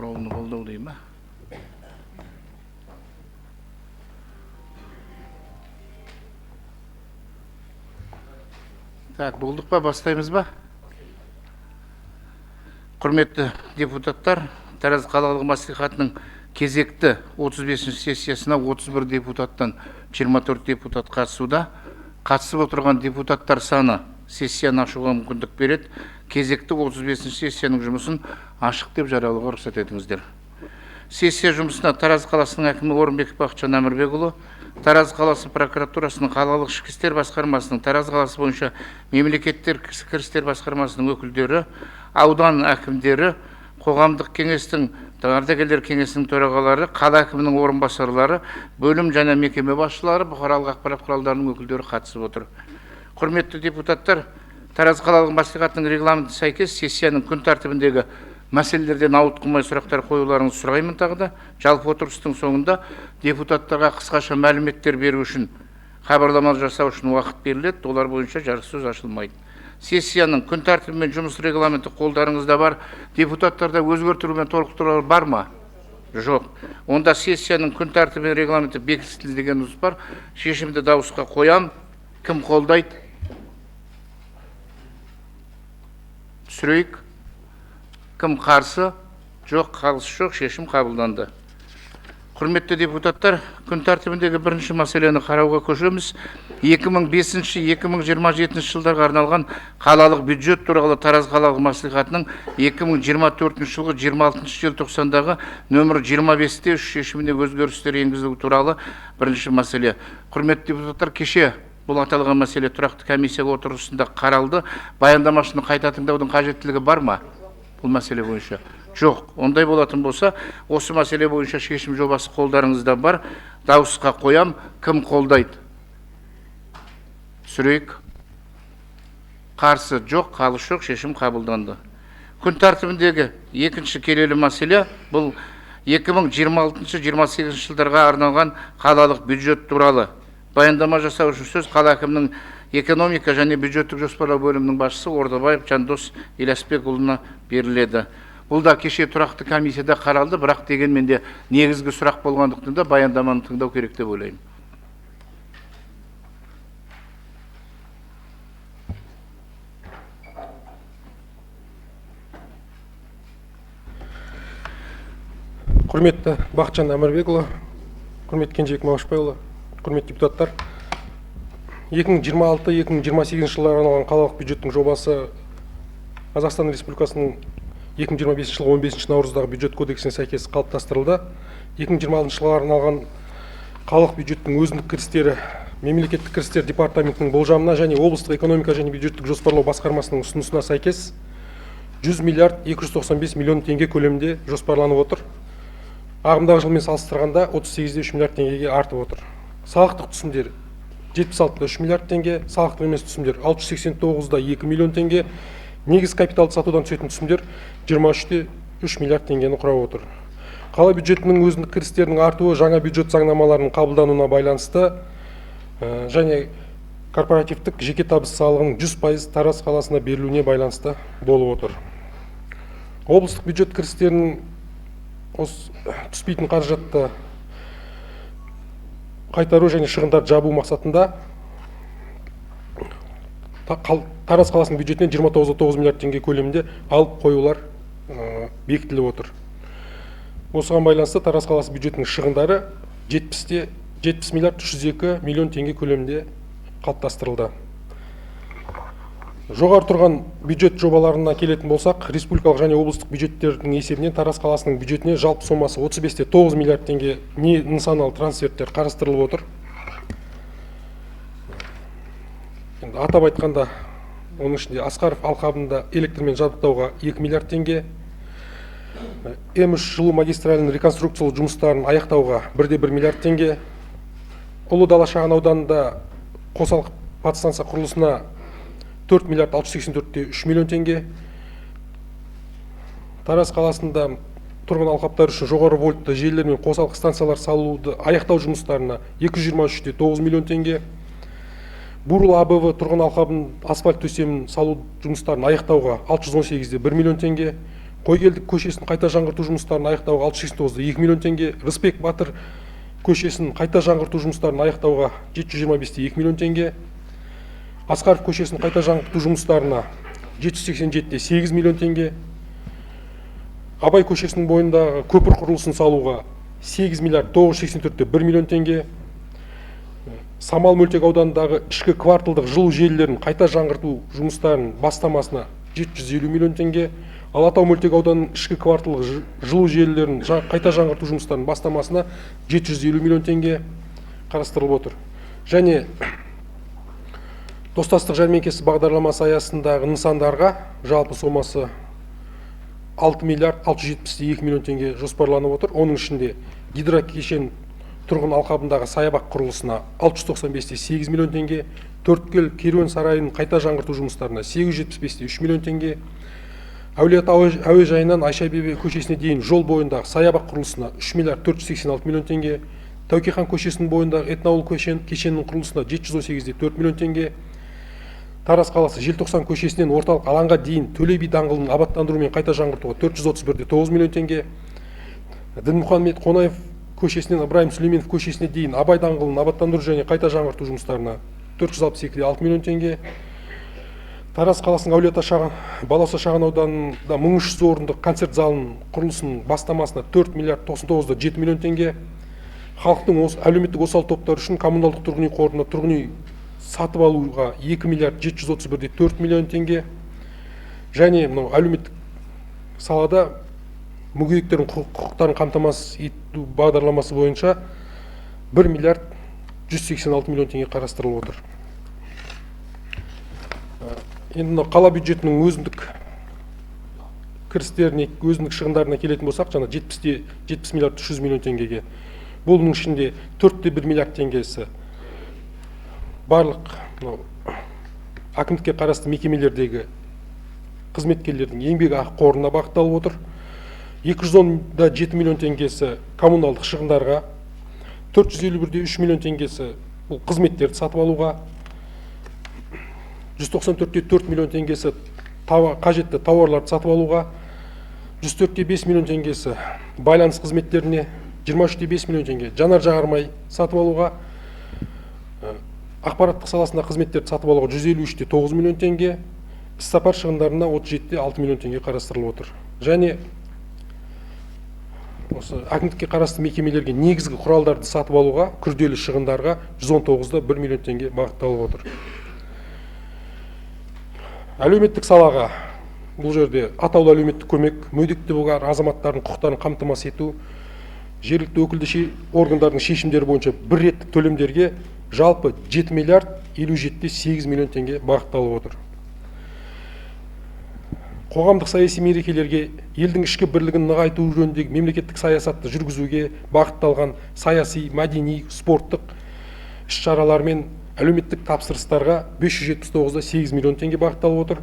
Ровно болды дей ма? Так, болдық па, бастаймыз ба? Құрметті депутаттар, Тараз қалалық мәслихатының кезекті 35-ші сессиясына 31 депутаттан 24 депутат қатысуда. Қатысып отырған депутаттар саны сессияны ашуға мүмкіндік береді. Кезекті 35-ші сессияның жұмысын ашық деп жариялауға рұқсат етіңіздер. Сессия жұмысына Тараз қаласының әкімі Орынбеков Бақытжан Әмірбекұлы, Тараз қаласы прокуратурасының қалалық ішкі істер басқармасының Тараз қаласы бойынша мемлекеттік кірістер басқармасының өкілдері, аудан әкімдері, қоғамдық кеңестің ардагерлер кеңесінің төрағалары, қала әкімінің орынбасарлары, бөлім және мекеме басшылары, бұқаралық ақпарат құралдарының өкілдері қатысып отыр. Құрметті депутаттар, Тараз қалалық мәслихатының регламентіне сәйкес сессияның күн тәртібіндегі мәселелерден ауытқымай сұрақтар қоюларыңызды сұраймын тағы да. Жалпы отырыстың соңында депутаттарға қысқаша мәліметтер беру үшін, хабарлама жасау үшін уақыт беріледі, олар бойынша жарыссөз ашылмайды. Сессияның күн тәртібі мен жұмыс регламенті қолдарыңызда бар. Депутаттарда өзгертулер мен толықтырулар бар ма? Жоқ. Онда сессияның күн тәртібі мен регламенті бекітілді деген ұсыныс бар. Шешімді дауысқа қоям. Кім қолдайды? Түсірейік. Кім қарсы? Жоқ, қалыс жоқ, шешім қабылданды. Құрметті депутаттар, күн тәртібіндегі бірінші мәселені қарауға көшеміз. 2005-2027 жылдарға арналған қалалық бюджет туралы Тараз қалалық мәслихатының 2024 жылғы 26 желтоқсандағы нөмірі 25-те 3 шешіміне өзгерістер енгізу туралы бірінші мәселе. Құрметті депутаттар, кеше бұл аталған мәселе тұрақты комиссия отырысында қаралды. Баяндамашыны қайта тыңдаудың қажеттілігі бар ма? Бұл мәселе бойынша жоқ. Ондай болатын болса, осы мәселе бойынша шешім жобасы қолдарыңызда бар. Дауысқа қоям. Кім қолдайды? Түсірейік. Қарсы жоқ, қалыс жоқ, шешім қабылданды. Күн тәртібіндегі екінші келелі мәселе бұл 2026-2028 жылдарға арналған қалалық бюджет туралы. Баяндама жасау үшін сөз қала әкімінің экономика және бюджеттік жоспарлау бөлімінің басшысы Ордабаев Жандос Ильясбекұлына беріледі. Бұл да кеше тұрақты комиссияда қаралды, бірақ дегенмен де негізгі сұрақ болғандықтан да баяндаманы тыңдау керек деп ойлаймын. Құрметті Бақытжан Әмірбекұлы, құрметті Кенжебек Мағышбайұлы, құрметті депутаттар, 2026-2028 жылдарға арналған қалалық бюджеттің жобасы Қазақстан Республикасының 2025 жылғы 15 наурыздағы бюджет кодексіне сәйкес қалыптастырылды. 2026 жылға арналған қалалық бюджеттің өзіндік кірістері мемлекеттік кірістер департаментінің болжамына және облыстық экономика және бюджеттік жоспарлау басқармасының ұсынысына сәйкес 100 миллиард 295 миллион теңге көлемінде жоспарланып отыр. Ағымдағы жылмен салыстырғанда 38,3 миллиард теңгеге артып отыр. Салықтық түсімдер 76,3 миллиард теңге, салықтық емес түсімдер 689,2 миллион теңге, негіз капиталды сатудан түсетін түсімдер 23,3 миллиард теңгені құрап отыр. Қала бюджетінің өзіндік кірістерінің артуы жаңа бюджет заңнамаларының қабылдануына байланысты және корпоративтік жеке табыс салығының 100% Тараз қаласына берілуіне байланысты болып отыр. Облыстық бюджет кірістерінің түспейтін қаражатты қайтару және шығындарды жабу мақсатында Тараз қаласының бюджетінен 29,9 миллиард теңге көлемінде алып қоюлар бекітіліп отыр. Осыған байланысты Тараз қаласы бюджетінің шығындары 70 миллиард 302 миллион теңге көлемінде қалыптастырылды. Жоғары тұрған бюджет жобаларына келетін болсақ, республикалық және облыстық бюджеттердің есебінен Тараз қаласының бюджетіне жалпы сомасы 35,9 миллиард теңге нысаналы трансферттер қарастырылып отыр. Енді атап айтқанда, оның ішінде Асқаров алқабында электрмен жабдықтауға 2 миллиард теңге, М3 жылу магистралінің реконструкциялау жұмыстарын аяқтауға 1,1 миллиард теңге, Ұлы Дала шағын ауданында қосалқы подстанция құрылысына 4 миллиард 684,3 миллион теңге, Тараз қаласында тұрғын алқаптар үшін жоғары вольтты желілер мен қосалқы станциялар салуды аяқтау жұмыстарына 223,9 миллион теңге, Бурыл АБВ тұрғын алқабын асфальт төсемін салу жұмыстарын аяқтауға 618,1 миллион теңге, Қойгелді көшесін қайта жаңғырту жұмыстарын аяқтауға 689,2 миллион теңге, Рысбек Батыр көшесін қайта жаңғырту жұмыстарын аяқтауға 725,2 миллион теңге, Асқаров көшесін қайта жаңғырту жұмыстарына 787,8 миллион теңге, Абай көшесінің бойындағы көпір құрылысын салуға 8 миллиард 984,1 миллион теңге, Самал мөлтек ауданындағы ішкі кварталдық жылу желілерін қайта жаңғырту жұмыстарының бастамасына 750 миллион теңге, Алатау мөлтек ауданының ішкі кварталдық жылу желілерін қайта жаңғырту жұмыстарының бастамасына 750 миллион теңге қарастырылып отыр. Және достастық жәрмеңкесі бағдарламасы аясындағы нысандарға жалпы сомасы 6 миллиард 672 миллион теңге жоспарланып отыр. Оның ішінде гидрокешен тұрғын алқабындағы саябақ құрылысына 695,8 миллион теңге, Төрткүл керуен сарайын қайта жаңғырту жұмыстарына 875,3 миллион теңге, Әулиеата әуежайынан Айша бибі көшесіне дейін жол бойындағы саябақ құрылысына 3 миллиард 486 миллион теңге, Тәуке хан көшесінің бойындағы этноауыл кешенінің құрылысына 718,4 миллион теңге, Тараз қаласы Желтоқсан көшесінен орталық алаңға дейін Төле би даңғылын абаттандыру мен қайта жаңғыртуға 431,9 миллион теңге, Дінмұхамед Қонаев көшесінен Ыбырайым Сүлейменов көшесіне дейін Абай даңғылын абаттандыру және қайта жаңғырту жұмыстарына 462,6 миллион теңге, Тараз қаласының Әулиеата Балауса шағын ауданында 1300 орындық концерт залының құрылысының бастамасына 4 миллиард 99,7 миллион теңге, халықтың әлеуметтік осал топтары үшін коммуналдық тұрғын үй қорына тұрғын үй сатып алуға 2 миллиард 731,4 миллион теңге, және мынау әлеуметтік салада мүгедектердің құқықтарын қамтамасыз ету бағдарламасы бойынша 1 миллиард 186 миллион теңге қарастырылып отыр. Енді мынау қала бюджетінің өзіндік кірістеріне, өзіндік шығындарына келетін болсақ, жаңа 70 миллиард 300 миллион теңгеге, бұның ішінде 4,1 миллиард теңгесі барлық мынау әкімдікке қарасты мекемелердегі қызметкерлердің еңбек ақы қорына бағытталып отыр. 210,7 миллион теңгесі коммуналдық шығындарға, 451,3 миллион теңгесі бұл қызметтерді сатып алуға, 194,4 миллион теңгесі қажетті тауарларды сатып алуға, 104,5 миллион теңгесі байланыс қызметтеріне, 23,5 миллион теңге жанар жағармай сатып алуға, ақпараттық саласында қызметтерді сатып алуға 153,9 миллион теңге, іссапар шығындарына 37,6 миллион теңге қарастырылып отыр. Және осы әкімдікке қарасты мекемелерге негізгі құралдарды сатып алуға, күрделі шығындарға 119,1 миллион теңге бағытталып отыр. Әлеуметтік салаға бұл жерде атаулы әлеуметтік көмек, мүгедектігі бар азаматтардың құқықтарын қамтамасыз ету, жергілікті өкілді органдардың шешімдері бойынша бір реттік төлемдерге жалпы 7 миллиард 57,8 миллион теңге бағытталып отыр. Қоғамдық саяси мерекелерге, елдің ішкі бірлігін нығайту жөніндегі мемлекеттік саясатты жүргізуге бағытталған саяси, мәдени, спорттық іс-шаралар мен әлеуметтік тапсырыстарға 579,8 миллион теңге бағытталып отыр.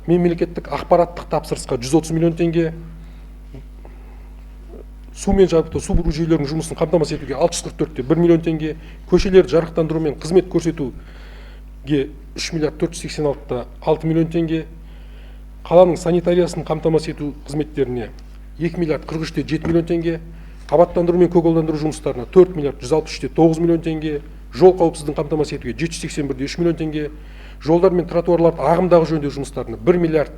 Мемлекеттік ақпараттық тапсырысқа 130 миллион теңге, сумен жабдықтау, су бұру жүйелерінің жұмысын қамтамасыз етуге 644,1 миллион теңге, көшелерді жарықтандыру мен қызмет көрсетуге 3 миллиард 486,6 миллион теңге, қаланың санитариясын қамтамасыз ету қызметтеріне 2 миллиард 43,7 миллион теңге, абаттандыру мен көгалдандыру жұмыстарына 4 миллиард 163,9 миллион теңге, жол қауіпсіздігін қамтамасыз етуге 781,3 миллион теңге, жолдар мен тротуарларды ағымдағы жөндеу жұмыстарына 1 миллиард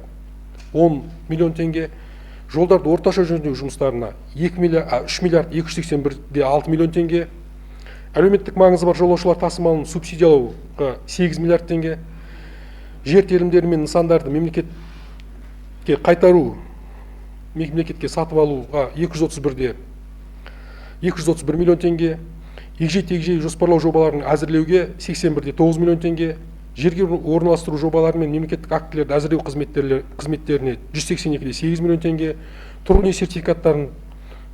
10 миллион теңге, жолдарды орташа жөндеу жұмыстарына 3 миллиард 281,6 миллион теңге, әлеуметтік маңызы бар жолаушылар тасымалын субсидиялауға 8 миллиард теңге, жер телімдері мен нысандарды мемлекетке қайтару, мемлекетке сатып алуға 231 миллион теңге, егжей-тегжей жоспарлау жобаларын әзірлеуге 81,9 миллион теңге, жерге орналастыру жобалары мен мемлекеттік актілерді әзірлеу қызметтеріне 182,8 миллион теңге, тұрғын үй сертификаттарын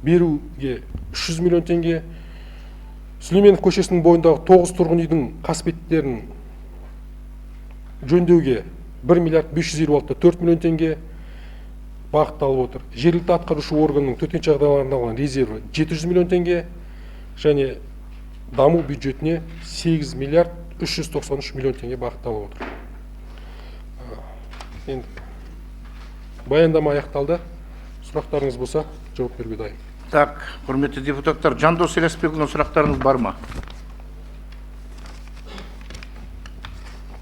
беруге 300 миллион теңге, Сүлейменов көшесінің бойындағы 9 тұрғын үйдің қасбеттерін жөндеуге 1 миллиард 556,4 миллион теңге бағытталып отыр. Жергілікті атқарушы органның төтенше жағдайларға арналған резерві 700 миллион теңге және даму бюджетіне 8 миллиард 393 миллион теңге бағытталып отыр. Енді Баяндама аяқталды. Сұрақтарыңыз болса, жауап беруге дайын. Так, құрметті депутаттар, Жандос Елесбекұлына сұрақтарыңыз бар ма?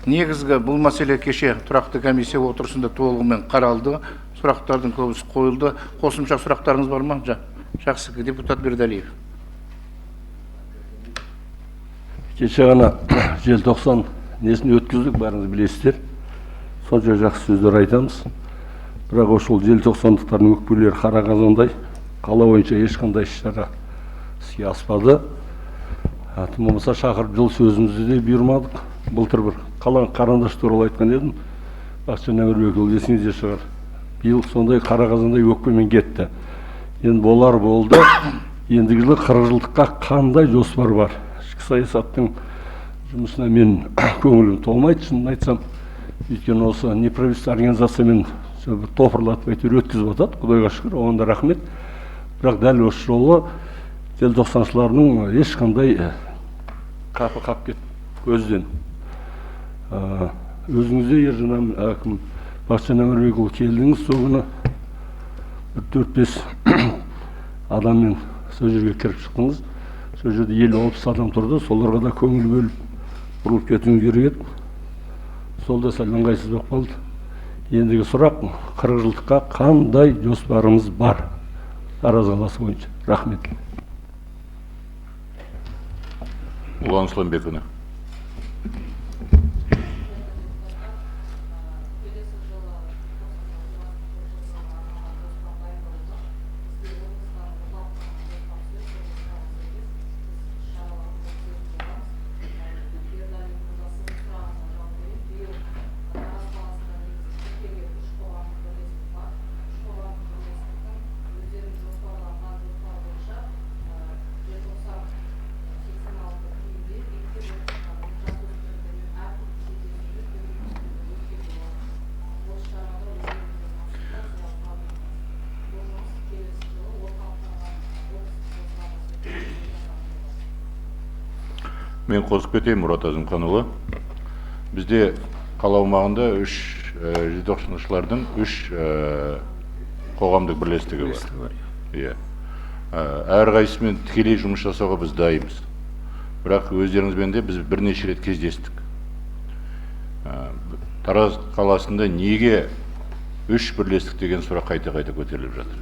Негізгі бұл мәселе кеше тұрақты комиссия отырысында толығымен қаралды. Сұрақтардың көбісі қойылды. Қосымша сұрақтарыңыз бар ма? Жақсы, депутат Бердалиев. Кеше ғана желтоқсан несін өткіздік, бәріңіз білесіздер. Сонша жақсы сөздер айтамыз. Бірақ ошол желтоқсандықтардың өкпелері қара қазандай, қала бойынша ешқандай іс-шара іске аспады. Тым болмаса шақырып жыл сөзімізді де бұйырмадық. Былтыр бір қаланың қарандаш туралы айтқан едім. Бақытжан Әмірбекұлы есіңізде шығар. Биыл сондай қара қазандай өкпемен кетті. Енді болар болды. Ендігі жылы 40 жылдыққа қандай жоспар бар? Ішкі саясаттың жұмысына мен көңілім толмайды, шынын айтсам. Өйткені осы неправительственный организациямен бір топырлатып әйтеуір өткізіп жатады, Құдайға шүкір, оған да рахмет. Бірақ дәл осы жолы желтоқсаншылардың ешқандай қапы қап кетті көзден. Өзіңіз де, Ержан әкім, Бақытжан Әмірбекұлы келдіңіз сол күні, бір 4-5 адаммен сол жерге кіріп шықтыңыз. Сол жерде 50-60 адам тұрды, соларға да көңіл бөліп бұрылып кетуіңіз керек еді. Сол да сәл ыңғайсыз болып қалды. Ендігі сұрақ, 40 жылдыққа қандай жоспарымыз бар Тараз қаласы бойынша? Рахмет. Ұлан Исламбековна. Мен қосып кетейін, Мұрат Әзімханұлы. Бізде қала аумағында 3 желтоқсаншылардың 3 қоғамдық бірлестігі бар. Иә. Әрқайсысымен тікелей жұмыс жасауға біз дайынбыз. Бірақ өздеріңізбен де біз бірнеше рет кездестік. Тараз қаласында неге 3 бірлестік деген сұрақ қайта-қайта көтеріліп жатыр.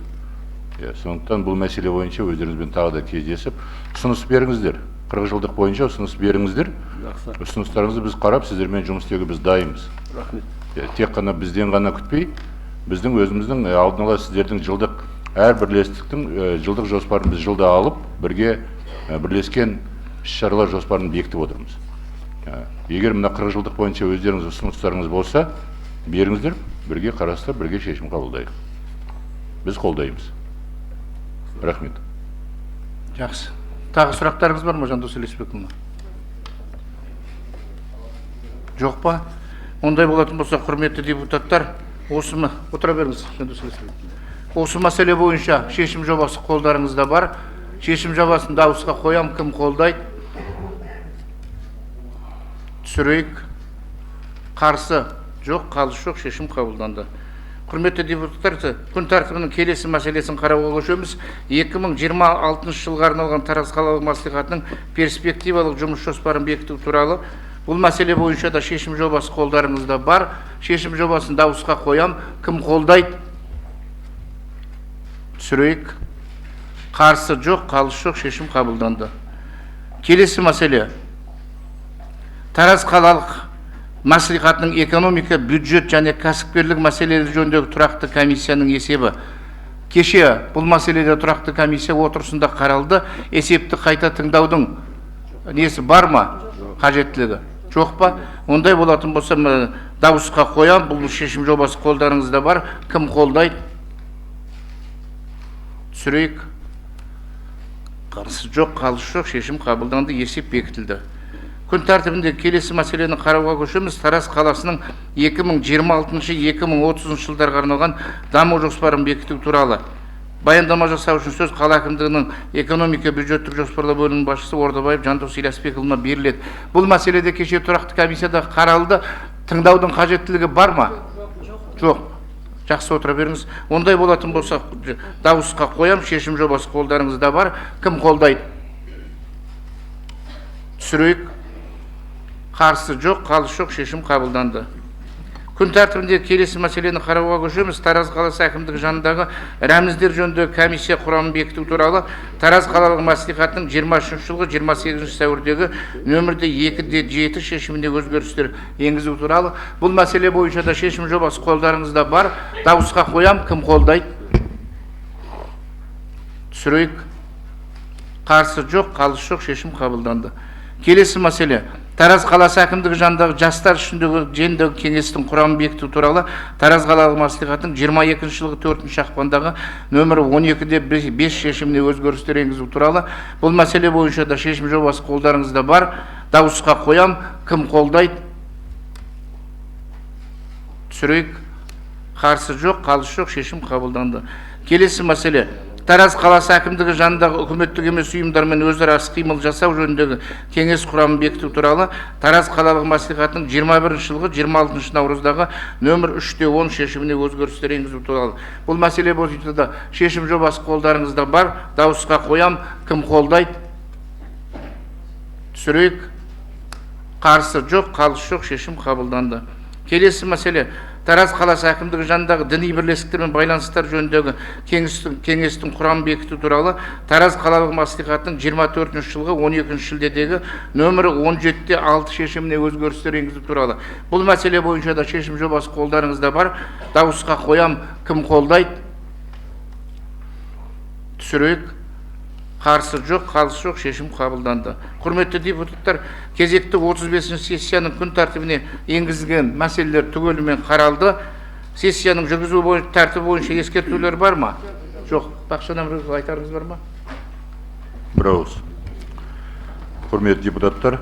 Иә, сондықтан бұл мәселе бойынша өздеріңізбен тағы да кездесіп, ұсыныс беріңіздер. 40 жылдық бойынша ұсыныс беріңіздер. Ұсыныстарыңызды біз қарап, сіздермен жұмыс істеуге біз дайынбыз. Рахмет. Тек қана бізден ғана күтпей, біздің өзіміздің алдын ала сіздердің жылдық әр бірлестіктің жылдық жоспарын біз жылда алып, бірге бірлескен іс-шаралар жоспарын бекітіп отырмыз. Егер мына 40 жылдық бойынша өздеріңіз ұсыныстарыңыз болса, беріңіздер, бірге қарастырып, бірге шешім қабылдайық. Біз қолдаймыз. Рахмет. Жақсы. Тағы сұрақтарыңыз бар ма, Жандос Елесбекұлы? Жоқ па? Ондай болатын болса, құрметті депутаттар, осы отыра беріңіз, Жандос Елесбекұлы. Осы мәселе бойынша шешім жобасы қолдарыңызда бар. Шешім жобасын дауысқа қоям, кім қолдайды? Түсірейік. Қарсы жоқ, қалыс жоқ, шешім қабылданды. Құрметті депутаттар, күн тәртібінің келесі мәселесін қарауға көшеміз. 2026 жылға арналған Тараз қалалық мәслихатының перспективалық жұмыс жоспарын бекіту туралы. Бұл мәселе бойынша да шешім жобасы қолдарыңызда бар. Шешім жобасын дауысқа қоям. Кім қолдайды? Түсірейік. Қарсы жоқ, қалыс жоқ, шешім қабылданды. Келесі мәселе. Тараз қалалық мәслихатының экономика, бюджет және кәсіпкерлік мәселелері жөніндегі тұрақты комиссияның есебі. Кеше бұл мәселеде тұрақты комиссия отырысында қаралды. Есепті қайта тыңдаудың несі бар ма? Қажеттілігі жоқ па? Ондай болатын болса, дауысқа қоям. Бұл шешім жобасы қолдарыңызда бар. Кім қолдайды? Түсірейік. Қарсы жоқ, қалыс жоқ, шешім қабылданды, есеп бекітілді. Күн тәртібінде келесі мәселені қарауға көшеміз. Тараз қаласының 2026-2030 жылдарға арналған даму жоспарын бекіту туралы. Баяндама жасау үшін сөз қала әкімдігінің экономика бюджеттік жоспарлау бөлімінің басшысы Ордабаев Жандос Ильясбекұлына беріледі. Бұл мәселеде кеше тұрақты комиссияда қаралды. Тыңдаудың қажеттілігі бар ма? Жоқ. Жақсы, отыра беріңіз. Ондай болатын болса, дауысқа қоям. Шешім жобасы қолдарыңызда бар. Кім қолдайды? Түсірейік. Қарсы жоқ, қалыс жоқ, шешім қабылданды. Күн тәртібінде келесі мәселені қарауға көшеміз. Тараз қаласы әкімдігі жанындағы рәміздер жөніндегі комиссия құрамын бекіту туралы Тараз қалалық мәслихатының 23 жылғы 28 сәуірдегі нөмірде 2-7 шешіміне өзгерістер енгізу туралы. Бұл мәселе бойынша да шешім жобасы қолдарыңызда бар. Дауысқа қоям. Кім қолдайды? Түсірейік. Қарсы жоқ, қалыс жоқ, шешім қабылданды. Келесі мәселе. Тараз қаласы әкімдігі жанындағы жастар жөніндегі кеңестің құрамын бекіту туралы Тараз қалалық мәслихатының 22 жылғы 4 ақпандағы нөмірі 12-5 шешіміне өзгерістер енгізу туралы. Бұл мәселе бойынша да шешім жобасы қолдарыңызда бар. Дауысқа қоям. Кім қолдайды? Түсірейік. Қарсы жоқ, қалыс жоқ, шешім қабылданды. Келесі мәселе. Тараз қаласы әкімдігі жанындағы үкіметтік емес ұйымдармен өзара іс-қимыл жасау жөніндегі кеңес құрамын бекіту туралы Тараз қалалық мәслихатының 21 жылғы 26 наурыздағы нөмір 3-10 шешіміне өзгерістер енгізу туралы. Бұл мәселе бойынша да шешім жобасы қолдарыңызда бар. Дауысқа қоям. Кім қолдайды? Түсірейік. Қарсы жоқ, қалыс жоқ, шешім қабылданды. Келесі мәселе. Тараз қаласы әкімдігі жанындағы діни бірлестіктермен байланыстар жөніндегі кеңестің құрамын бекіту туралы Тараз қалалық мәслихатының 24 жылғы 12 шілдедегі нөмірі 17-6 шешіміне өзгерістер енгізу туралы. Бұл мәселе бойынша да шешім жобасы қолдарыңызда бар. Дауысқа қоям. Кім қолдайды? Түсірейік. Қарсы жоқ, қалыс жоқ, шешім қабылданды. Құрметті депутаттар, кезекті 35 сессияның күн тәртібіне енгізілген мәселелер түгелімен қаралды. Сессияның жүргізу тәртібі бойынша ескертулер бар ма? Жоқ. Бақытжан Әмірбекұлы, айтарыңыз бар ма? Бір ауыз. Құрметті депутаттар,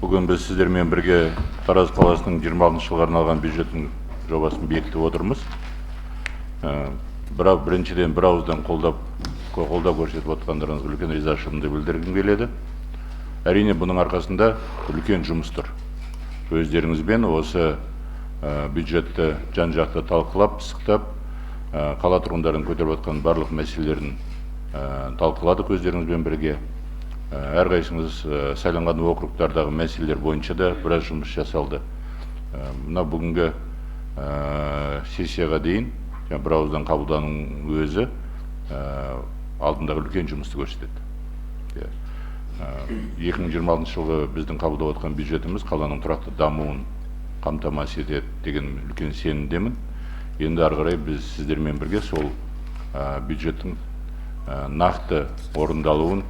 бүгін біз сіздермен бірге Тараз қаласының 26 жылға арналған бюджеттің жобасын бекітіп отырмыз. Бірақ біріншіден бір ауыздан қолдау көрсетіп отқандарыңызға үлкен ризашылығымды білдіргім келеді. Әрине, бұның арқасында үлкен жұмыс тұр. Өздеріңізбен осы бюджетті жан-жақты талқылап, пысықтап, қала тұрғындарының көтеріп отқан барлық мәселелерін талқыладық өздеріңізбен бірге. Әрқайсыңыз сайланған округтардағы мәселелер бойынша да біраз жұмыс жасалды. Мына бүгінгі сессияға дейін бір ауыздан қабылданудың өзі алдындағы үлкен жұмысты көрсетеді. 2026 жылғы біздің қабылдап отқан бюджетіміз қаланың тұрақты дамуын қамтамасыз етеді деген үлкен сенімдемін. Енді ары қарай біз сіздермен бірге сол бюджеттің нақты орындалуын,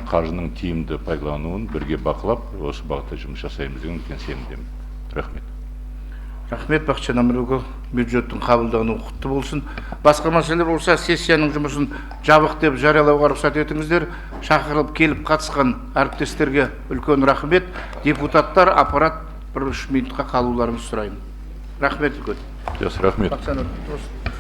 қаржының тиімді пайдалануын бірге бақылап, осы бағытта жұмыс жасаймыз деген үлкен сенімдемін. Рахмет. Рахмет, Бақытжан Әмірбекұлы, бюджеттің қабылдануы құтты болсын. Басқа мәселе болса, сессияның жұмысын жабық деп жариялауға рұқсат етіңіздер. Шақырылып келіп қатысқан әріптестерге үлкен рахмет. Депутаттар, аппарат бір үш минутқа қалуларыңызды сұраймын. Рахмет үлкен. Жақсы, рахмет. Бақытжан Әмірбекұлы.